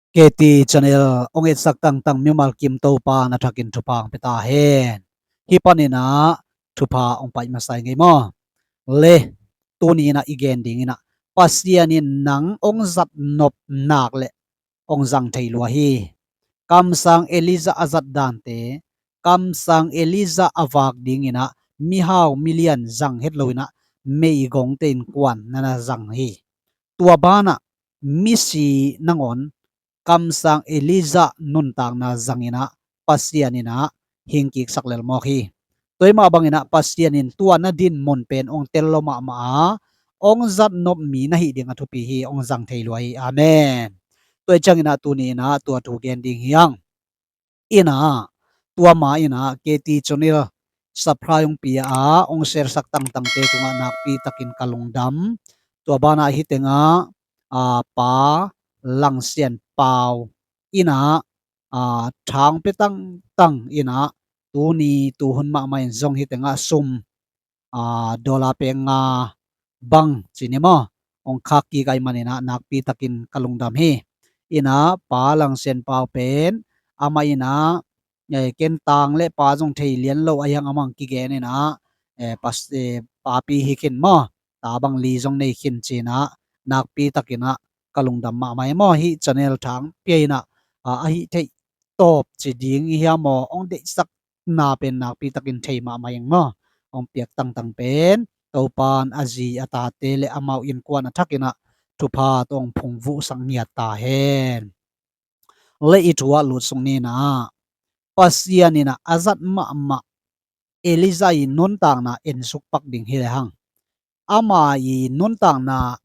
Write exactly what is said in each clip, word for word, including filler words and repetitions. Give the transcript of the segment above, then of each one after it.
K T channel ong etsak tangtang mimal kim Topa na thakin thupha ong pia ta hen. Hih panin ah thupha ong pai masa i ngei maw? Le tuni in ah i gen ding in ah Pasian in nang ong zat nop nak le ong zang thei lua hi. Kamsang Elijah a zat dante, kamsang Elijah a vak ding in ah mihau milian zang het lo in ah meigongte in kuan na na zang hi. Tua banah misi nangawn kamsang Elijah nuntakna zang in ah Pasian in ah hingkiksak lel mawk hi. Tua mah bang in ah Pasian in tua na dinmun pen ong tel lo mahmah a, ong zat nop mi na hih ding a thupi hi, ong zang thei lua hi. Amen. Tua ciang in ah tuni in ah tua thu gen ding hi hang. In ah tua ma in ah K T channel subscribe ong pia a, ong share sak tangtangte tungah nakpi takin ka lungdam. Tua banah hih tengah, a, Pa Langsian Pau in ah, a, thang pia tangtang in ah tuni tuhun mahmah in zong hih tengah sum, a, dollar pek nga bang ci ni maw, ong khak kik ahih manin ah nakpi takin ka lungdam hi. In ah Pa Langsian Pau pen amah in ah, eh, ken tang le pa zong thei lian lo ahih hang amah ong kigen in ah, eh, pas, eh, papi hi khin maw, ta bang li zong nei khin ci in ah nakpi takin ah ka lungdam mahmah hi maw. Hih channel thang pia in ah, a, a hih theih tawp ci ding i hiam aw, ong deihsak na pen nakpi takin thei mahmah ing maw. Ong piak tangtang pen Topa'n a zi a tate le amau innkuan a thak in ah thupha tawh ong phungvuhsak ngiat ta hen. Le i thu ah lut suk ni in ah, Pasian in ah a zat mahmah Elijah i nuntakna ensuk pak ding hi le hang. Ama i nuntakna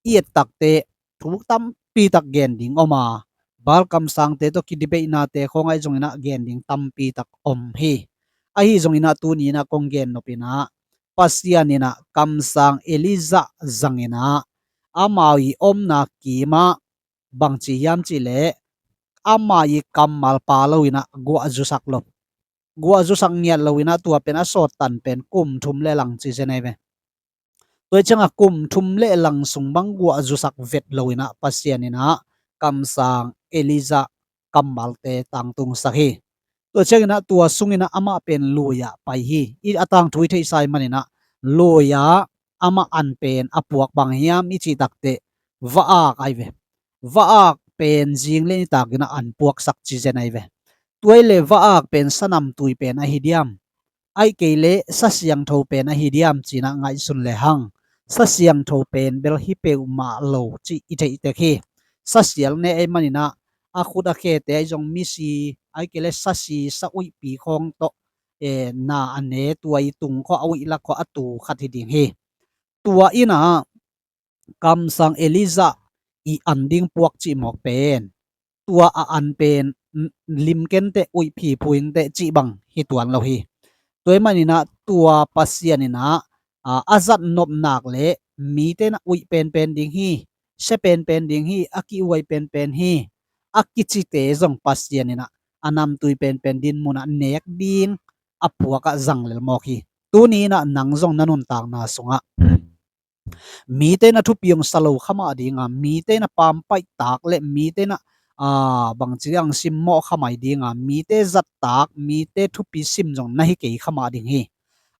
i et takte thu tampi tak gen ding om a, Baal kamsangte tawh kidebate-nate khawng ahi zong in ah gen ding tampi tak om hi. Ahi zong in ah tuni in ah kong gen nop in ah Pasian in ah kamsang Elijah zang in ah ama i omna kim ah bangci hiam cih leh ama i kammal pha lo in ah guah zusak lo, guah zusak ngiat lo in ah tua pen a sawt tan pen kum thum le lang ci zen ahi ve. Tua ciang a kum thum le lang sung bang guah zusak vet lo in ah Pasian in ah kamsang Elijah kammalte tangtungsak hi. Tua ciang in ah tua sung in ah amah pen lui ah pai hi. I a tangthu i theihsa ahih manin ah lui ah amah an pen a puak bang hiam i cih takte va-ak ahi ve. Va-ak pen zing le nitak in ah an puaksak ci zen ahi ve. Tua i le va-ak pen sanamtui pen ahi diam, ahih kei le sa siangtho pen ahi diam ci in ah ngaihsun le hang, sa siangtho pen bel hi peuhmah lo cih i theih tek hi. Sa sial ne ahih manin ah a khut a khete ahi zong misi, ahih kei le sa si sa uihpi khawng tawh, eh, na a ne, tua i tung khawng a uih lak khawng a tu khat hi ding hi. Tua in ah kamsang Elijah i an ding puak cih mawk pen, tua a an pen limkenteh uihphi phuingteh cih bang hi tuan lo hi. Tua ahih manin ah tua Pasian in ah, a, a zat nop nak le mite in ah uih penpen ding hi, sia penpen ding hi, a kihuai penpen hi, a kicite zong Pasian in ah a namtui penpen dinmun ah nek ding a puak ah zang lel mawk hi. Tuni in ah nang zong na nuntakna sungah mite in ah thupi ong sa lo kha mah ding a, mite in ah pampaih tak le mite in ah, a, bangci ang simmawh kha mai ding a, mite zat tak, mite thupi sim zong na hi kei kha mah ding hi.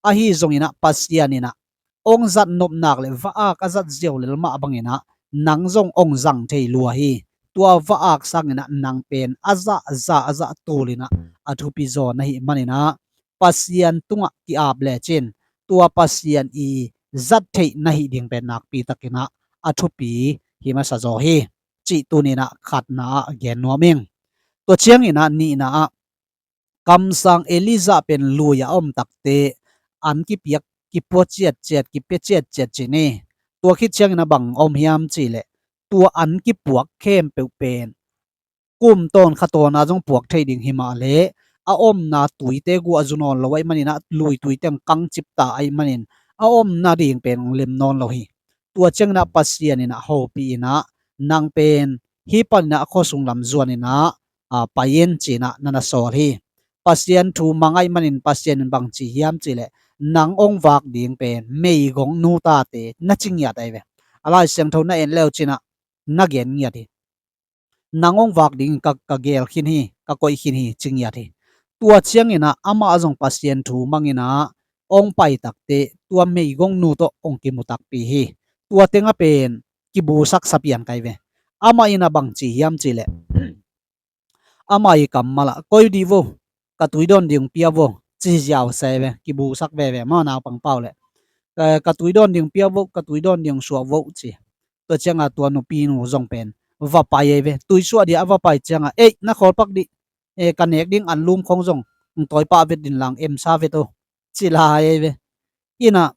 Ahi zong in ah Pasian in ah ong zat nop nak le va-ak a zat ziau lel mah bang in ah nang zong ong zang thei lua hi. Tua va-ak sang in ah nang pen a zah zah a zah tul in ah a thupi zaw na hih manin ah Pasian tungah ki-ap lecin tua Pasian i zat theih na hih ding pen nakpi takin ah a thupi hi masa zaw hi, cih tuni in ah khatna ah gen nuam ing. Tua ciang in ah nihna ah kamsang Elijah pen lui a om takte an kipiak, kipua ciatciat, kipia ciatciat ci ni. Tua khit ciang in ah bang om hiam cih leh tua an kipuak khempeuh pen kum tawn kha tawn a zong puak thei ding hi mah leh a omna tuite guah zu nawn lo ahih manin ah lui tuite ang kangcip ta ahih manin a omna ding pen ang lem nawn lo hi. Tua ciang in ah Pasian in ah hopih in ah nang pen hih panin ah khuasung lam zuan in ah, a, pai in ci in ah na na sawl hi. Pasian thu mang ahih manin Pasian in bangci hiam cih leh nang ong vak ding pen meigong nu tate na ci ngiat ahi ve. A Lai Siangtho na en leu cin ah na gen ngiat hi. nang hong vak dingin ka, ka geel khin hi, ka koih khin hi, ci ngiat hi. Tua ciangin ah amah zong Pasian thu mangin ah hong pai takte tua meigongnu tawh hong kimu takpi hi. Tua teng ah pen kibusak sa pian kai ve. Amah in ah bang ci hiam cih leh, amah i kammal ah, "Koi dih vo, ka tui dawn ding pia vo," ci ziau se ve, kibusak veve maw, naupang pau leh. "Ka, ka tui dawn ding pia vo, ka tui dawn ding suah vo," ci. Tua ciangah tua nupinu zong pen va pai ei ve. Tui suah dia a va pai ciangah, "Ei, na khawlpak dih, e, ka nek ding anlum khong zong hong tawi pah vet din lang, emsa vet o," ci lai ei ve. Inah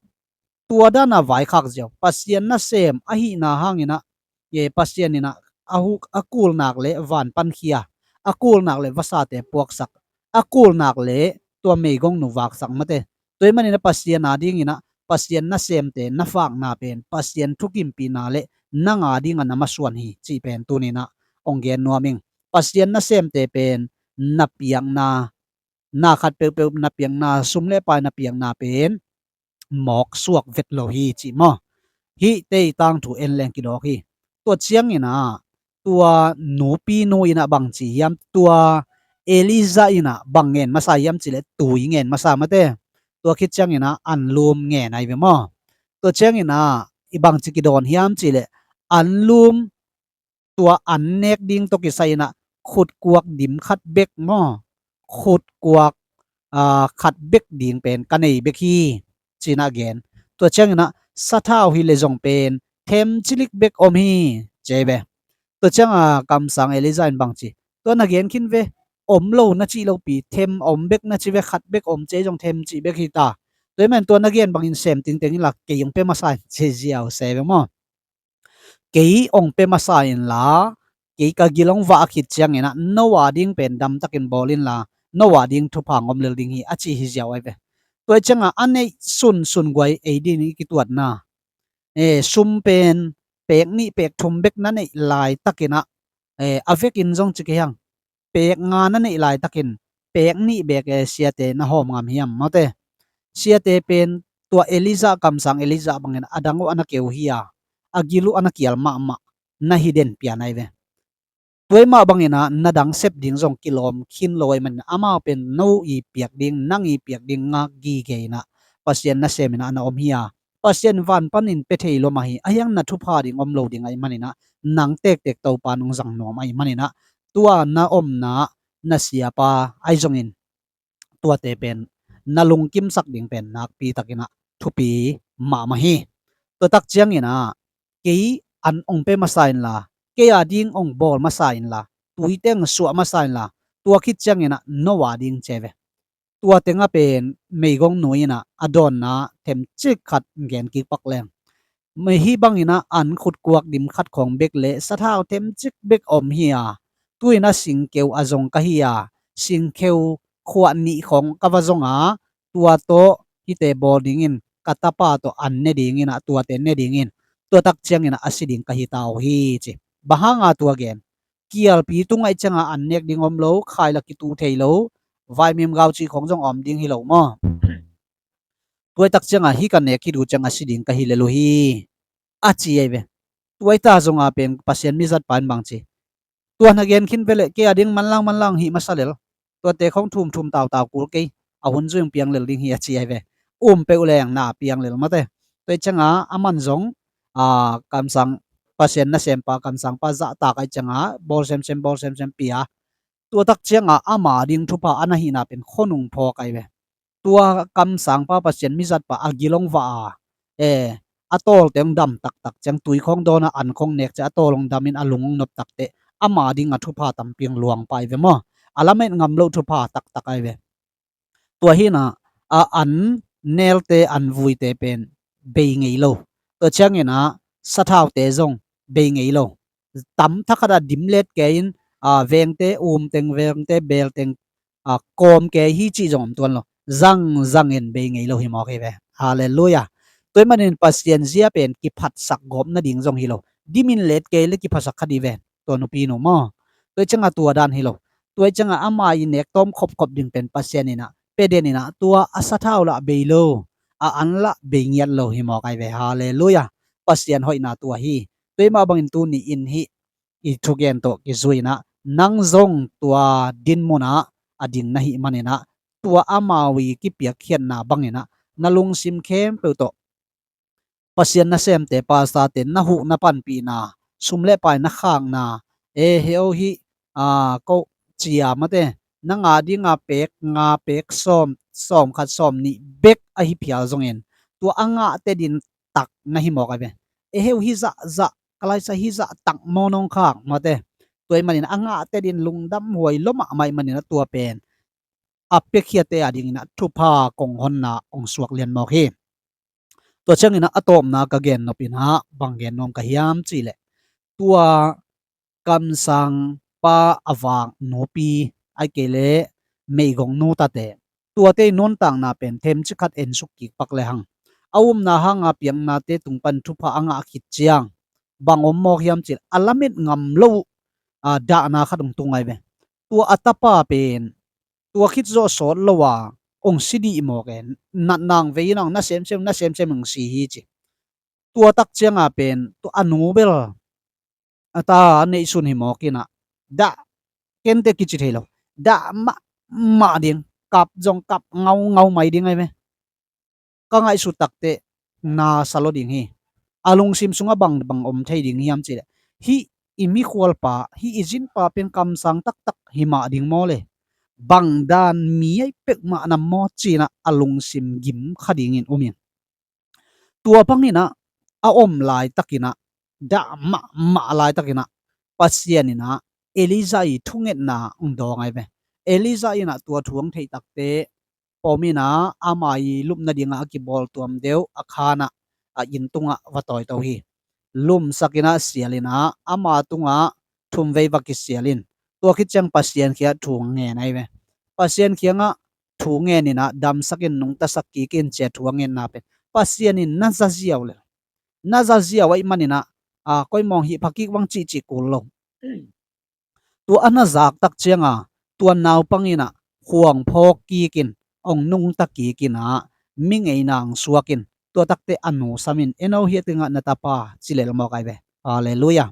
tua danah vaikhak ziau. Pasian nasem ahihna hanginah, e, Pasian inah a huk, a kulnak le van pankhia, a kulnak le vasate puaksak, a kulnak le tua meigongnu vaksak mate. Tua ahih maninah Pasian adinginah Pasian nasemte na vakna pen Pasian thukimpihna le nang adingah na masuan hi cih pen tuninah hong gen nuam ing. Pasian nasemte pen na piakna, na khat peuhpeuh na piakna, sum le pai na piakna pen mawk suak vet lo hi cih maw? Hih tei tangthu en leng kidawk hi. Tua cianginah tua nupinu inah bang ci hiam, tua Elijah inah bang ngen masa hiam cih leh tui ngen masa mate. Tua khit cianginah anlum ngen ai ve maw? Tua cianginah i bang ci kidawn hiam cih leh anlum tua an nek ding tawh kisai inah khutkuak dim khat bek maw? Khutkuak, aa, khat bek ding pen ka nei bek hi, ci-inah gen. Tua cianginah sathau hi leh zong pen them cilik bek om hi, ci ei ve. Tua ciangah kamsang Elijah in bang ci, tua na gen khin ve, om lo na cih lopi, them om bek na ci ve, khat bek om ci ei, zong them cih bek hi ta. Tua ahih manin tua na gen bangin sem tingteng inla kei hong pia masa in, ci ziau se ve maw? Kei hong pia masa inla, kei ka gil hong vah khit cianginah no ading pen damtakin bawl inla, no ading thupha hong om lel ding hi, a ci hi ziau ai ve. Tua ahih ciangah a neih sunsun guai ei dingin i kituatna, e, sum pen pek nih pek thum bek na neih laitakinah, e, a vekin zong ci kei hang, pek nga na neih laitakin pek nih bek, e, siate na hawm ngam hiam mawte? Siate pen tua Elijah, kamsang Elijah bangin a dang uh a na keu hi a, a gil uh a na kial mahmah, na hi den pian ai ve. Tua ahih mah banginah na dang sep ding zong kilawm khin lo ahih manin amau pen no i piak ding, nang i piak ding ngak gige inah Pasian nasem inah a na om hi a, Pasian van panin pia thei lo mah hi, a hiang na thupha ding om lo ding ahih maninah, nang tektek Topa nong zang nuam ahih maninah, tua na omna na siapa ahi zongin tuate pen na lungkimsak ding pen nakpi takinah thupi mahmah hi. Tua tak cianginah kei an hong pia masa inla, kei ading hong bawl masa inla, tuiteng suah masa inla, tua khit cianginah no ading ci ei ve. Tua tengah pen meigongnu inah a dawnna themcik khat gen kik pak leng. Mei hih banginah an khutkuak dim khat khawng bek le sathau themcik bek om hi a, tu-inah singkeu a zong ka hi a, singkeu khuah nih khawng ka va zong a, tua tawh hihte bawl dingin ka tapa tawh an ne dinginah tuate ne dingin, tua tak cianginah a si ding ka hi ta uh hi, ci. Bang hanga tua gen? Kialpi tungah i ciangah an nek ding om lo, khaila kitu thei lo, vaimim gau cih khawng zong a om ding hi lo maw? Tua tak ciangah hih ka nek khit uh ciangah si ding ka hi lel uh hi, a ci ei ve. Tua i ta zongah pen Pasian mizatpa in bang ci, tua na gen khin veleh kei ading manlang manlang hih masa lel. Tuate khawng thumthum tautau kul kei, a hun zui hong piang lel ding hi, a ci ei ve. Um peuh leng na piang lel mate. Tua i ciangah a man zong, a, kamsang, Pasian nasempa, kamsangpa zahtak ahih ciangah bawl semsem, bawl semsem pia. Tua tak ciangah ama ding thupha a na hihna pen khonung phawk ai ve. Tua kamsangpa, Pasian mizatpa a gil hong vah a, e, a tawlte hong dam taktak ciang, tui khawng dawn a, an khawng nek ciang a tawl hong damin a lung hong nop takteh ama dingah thupha tampi hong luang pah ai ve maw? A lamet ngam loh thupha taktak ai ve. Tua hinah a an nelte, an vuite pen bei ngei lo. Tua cianginah sathaute zong bei ngei lo. Tam thakhatah dim let kei in, a, vengte um teng, vengte beel teng, a, kawm kei hi cih zong om tuan lo. Zangzangin bei ngei lo hi mawk hi ve. Halleluiah. Tua ahih manin Pasian zia pen kiphatsak gawp nading zong hi lo. Dimin let kei le kiphatsak kha dih ven. Tua nupinu maw? Tua i ciangah tua dan hi lo. Tua i ciangah ama i nek tawm khopkhop ding pen Pasian inah pia den inah tua a sathau lah bei lo, a an lah bei ngiat lo hi mawk ai ve. Halleluiah. Pasian hoihna tua hi. Tua ahih mah bangin tuni in hih i thugen tawh kizui-in ah, nang zong tua dinmun ah a ding na hih manin ah, tua amau i kipiakkhiatna bangin ah na lungsim khempeuh tawh Pasian nasemte, pastorte na huh na panpihna, sum le pai na khakna, e he oh hih, a, ko cia mate, nang a dinga pek nga, pek sawm, sawm khat, sawm nih bek ahi phial zongin, tua a ngah tedin tak na hi mawk ai ve. E he uh hih zahzah, ka laisa hih zah tak maw nong khak mate. Tua ahih manin a ngah tedin lungdam huai lua mahmah ahih manin ah tua pen a piakkhiate a dingin ah thupha kong honna hong suak lian mawk hi. Tua ciangin ah a tawpna ka gen nop in ah bang gen nuam ka hiam cih leh, tua kamsang pa a vak nupi, ahih kei leh meigong nu tate, tuate i nuntakna pen themcik khat ensuk kik pak lehang, a upna hanga piaknate tung pan thupha a ngah khit ciang bang om mawk hiam cih leh, a lamet ngam lo uh, a, dahna khat hong tung ai ve. Tua a tapa pen tua khit zawh sawt lo a hong si dih mawk e. Natna hong vei in ah hong na semsem, na semsem hong si hi ci. Tua tak cianga pen tua a nu bel a ta a neihsun hi mawk in ah, dah, kente kici thei lo, dah mahmah ding, kap zong kap ngaungau mai ding ai ve. Ka ngaihsut takteh na sa lo ding hi. A lungsim sungah bang bang om thei ding hiam cih leh, hih i mikhualpa, hih i zinpa pen kamsang taktak hi mah ding maw le, bang dan mi ahi peuhmah na maw ci-in ah a lungsim gim kha dingin um ing. Tua bangin ah a om laitakin ah, dah mahmah laitakin ah, Pasian in ah Elijah i thungetna hong dawng ai ve. Elijah in ah tua thu hong theih takteh pom in ah, ama i lupna dingah a kibawl tuam deuh a khan ah, a inn tungah va tawito hi. Lumsak in ah sial in ah, ama tungah thumvei va kisial in, tua khit ciang Pasian kiangah thu ngen ai ve. Pasian kiangah thu ngen in ah, damsak in, nungtasak kik in ci-a thu a ngenna pen Pasian in na za ziau lel. Na za ziau ahih manin ah, a, koi mawng hih pha kik vang cihcih kul lo. Tua a na zak tak cianga tua naupang in ah khuang phawk kik in, hong nungta kik in ah, mi ngeina hong suak in, tua takteh a nu sam in, en oh hih a tengah na tapa ci lel mawk ai ve. Halleluiah.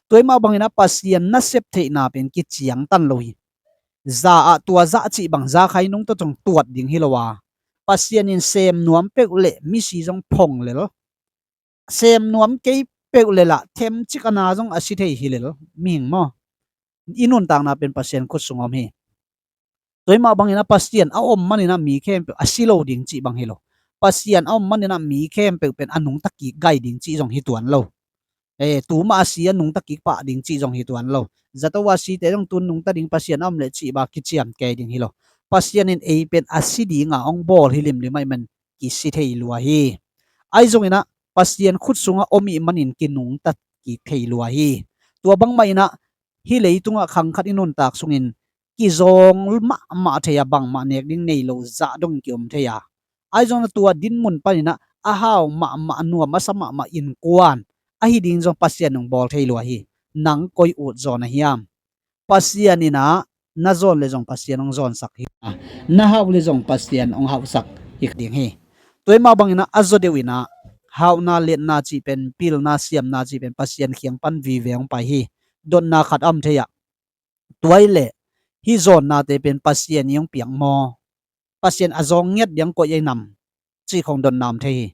Tua ahih mah bangin ah Pasian nasep theihna pen kiciangtan lo hi. Za ah tua zah cih bang zakhai nung tawh zong tuat ding hi lo a, Pasian in sem nuam peuh leh misi zong phong lel. Sem nuam kei peuh leh lah themcik a na zong a si thei hi lel mihing maw. I nuntakna pen Pasian khut sung om hi. Tua ahih mah bangin ah Pasian a om manin ah mi khempeuh a si lo ding cih bang hi lo. Pasian a om manin ah mi khempeuh pen a nungta kik gai ding cih zong hi tuan lo. Eh, tu mah a si a nungta kik pah ding cih zong hi tuan lo. Zato a site zong tun nungta ding Pasian a om leh cih bang kiciam kei ding hi lo. Pasian in ei pen a si dinga hong bawl hi limlim ahih man kisi thei lua hi. Ahi zongin ah Pasian khut sungah om ih manin kinungta kik thei lua hi. Tua bangmah in ah hih leitungah khang khat i nuntak sungin kizawng mahmah thei a, bangmah nek ding nei lo zah dongin ki-om thei a, ahi zongin ah tua dinmun panin ah a hau mahmah, a nuam a sa mahmah innkuan ahi ding zong Pasian in hong bawl thei lua hi. Nang koi ut zaw na hiam? Pasian in ah na zawn leh zong Pasian hong zawnsak hi. Na hauh leh zong Pasian hong hauhsak hi ding hi. Tua ahih mah bangin ah a zaw deuh in ah hauhna, liatna cih pen, pilna, siamna cih pen Pasian kiang pan vive hong pai hi. Dotna khat a om thei ah, tua ahih leh hih zawnnate pen Pasian in hong piak maw, Pasian a zawng ngiat ding koih ei nam cih khong dotna om thei hi.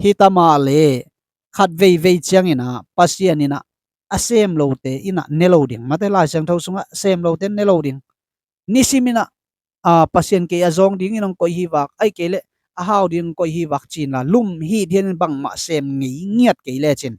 Hi ta mah leh khat veivei ciangin ah Pasian in ah a sem lote in ah ne lo ding. Mate, Lai Siangtho sungah sem lote ne lo ding. Nisimin ah, a, Pasian kei a zawng dingin hong koih hi vak, ahih kei leh a hau dingin hong koih hi vak ci-in la lum hithianin bangmah sem ngei ngiat kei lecin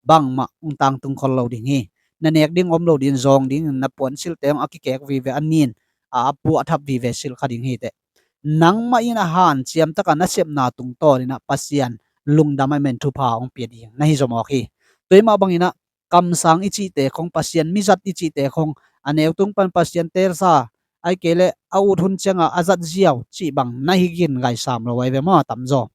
bangmah hong tangtung khol lo ding hi. Na nek ding om lo dingin, zawng dingin na puansilhte hong a kikek vive, a nin a, a puahthap vive silh kha ding hi teh. Nangmah in a hanciam taka nasepna tungtawnin ah Pasian lungdam ahih man thupha hong pia ding na hi zaw mawk hi. Tua ahih mah bangin ah kamsang i cihte khong, Pasian mizat i cihte khong, a neu tung pan Pasian teelsa, ahih kei leh a ut hun cianga a zat ziau cih bang na hi gin ngaisam lo ai ve maw, a tamzaw.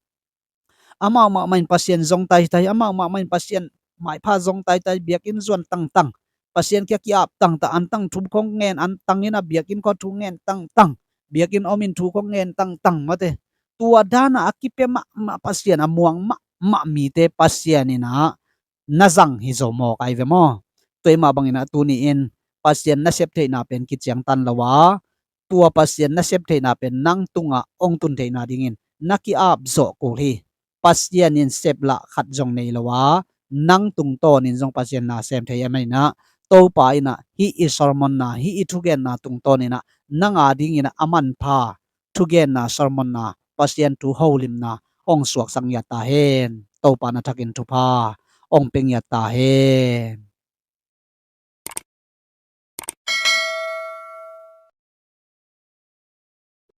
Amau mahmah in Pasian zong taitai, amau mahmah in Pasian maipha zong taitai, biakinn zuan tangtang, Pasian kiang ki-ap tangtang, antang thu khong ngen, antang in a biakinn khua thu ngen tangtang, biakinn om in thu khong ngen tangtang mate. Tua dana a kipia mahmah, Pasian a muang mahmah mite Pasian in ah na zang hi zaw mawk ai ve maw. Tua ahih mah bangin ah tuni-in Pasian nasep theihna pen kiciangtan lo a, tua Pasian nasep theihna pen nang tungah hong tun theihna dingin na ki-ap zawh kul hi. Pasian in seplah khat zong nei lo a, nang tungtawnin zong Pasian na sem thei ahih manin ah, Topa in ah hih i sermon-na, hih i thugenna tungtawnin ah nang adingin ah a manpha thugenna, sermon-na, Pasian thu holimna hong suaksak ngiat ta hen. Topa na thakin thupha hong pia ngiat ta hen.